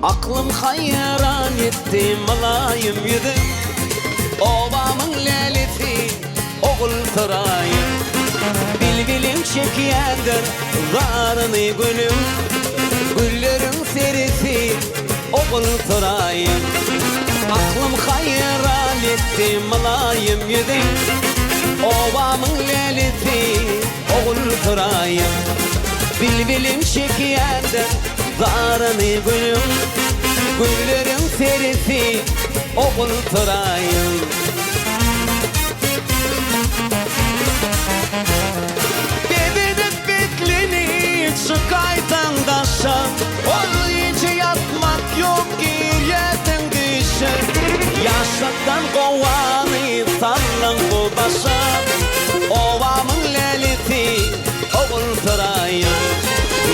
Aklym haýran etdi mylaýym ýüzüň, Obamyň lälesi, ogul syraýym. Bilbiliň çekýändir zaryny gülüň, Gülleriň seresi, ogul syraýym. Aklym haýran etdi mylaýym ýüzüň, Obamyň lälesi, ogul syraýym. Bilbiliň çekýändir zaryny gülüň, Gülleriň seresi, ogul syraýym. Bezenip beslenip çykaýsaň daşa, Ol gije ýatmak ýok girýärsiň düýşe. Ýaşlykdan gowany saldyň bu başa, Obamyň lälesi, ogul syraýym.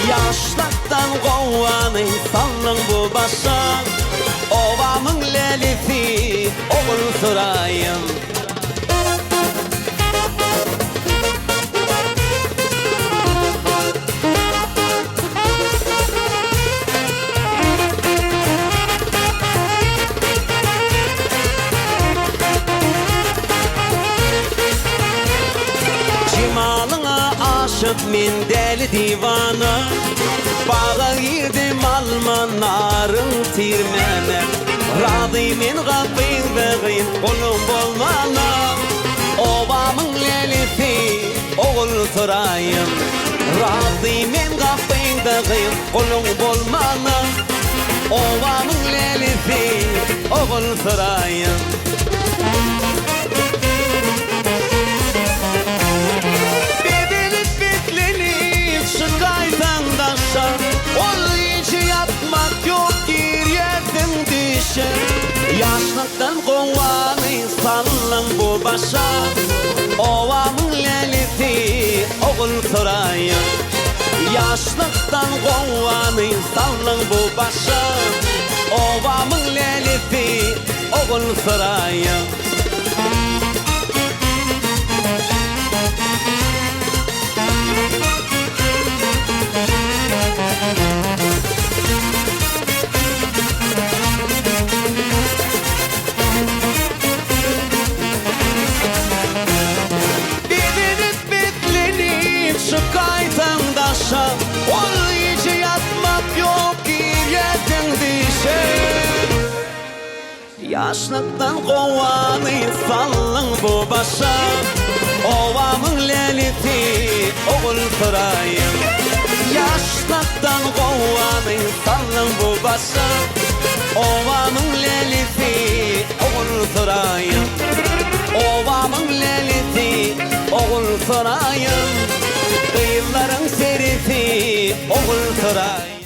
Ýaşlykdan gowany saldyň bu başa, Obamyň lälesi, ogul syraýym. Jemalyňa aşyk men däli diwana, Baga girdim alma naryň tirmäne. Razy men gapyňda gyz goluň bolmana, Obamyň lälesi ogul suraýym. Razy men gapyňda gyz goluň bolmana, Obamyň lälesi ogul suraýym. Bezenip beslenip çykaýsaň daşa, Ol gije ýatmak ýok girýärsiň düýşe. Ýaşlykdan gowany saldyň bu başa, Obamyň lälesi ogul suraýa. Ýaşlykdan gowany saldyň bu başa, Obamyň lälesi ogul suraýa. Bezenip beslenip çykaýsaň daşa, Ol gije ýatmak ýok girýärsiň düýşe. Ýaşlykdan gowany saldyň bu başa, Obamyň lälesi ogul syraýym. Ýaşlykdan gowany saldyň bu başa, Obamyň lälesi ogul syraýym. Obamyň lälesi ogul syraýym, Gyzlaryň seresi ogul syraýym.